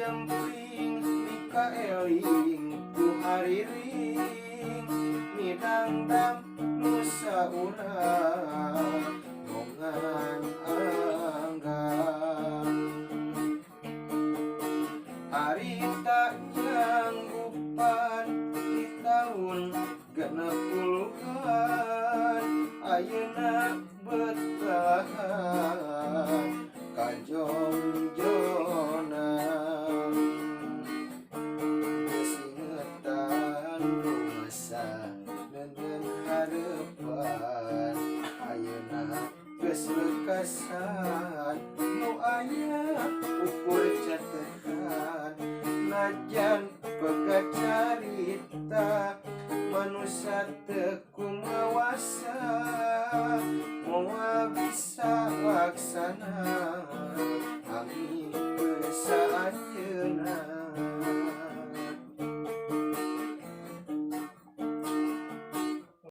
Kajempling mikaeling ku hariring, midangdang nusa urang bongan anggang. Harita nyanggupan di tahun 60-an, ayeuna betelahan kajongjonan. Geus ingetan rumasa neundeun harepan, ayeuna geus lekasan, nu aya ukur catetan. Najan pegat carita, manusia teu kumawasa, moal bisa laksana.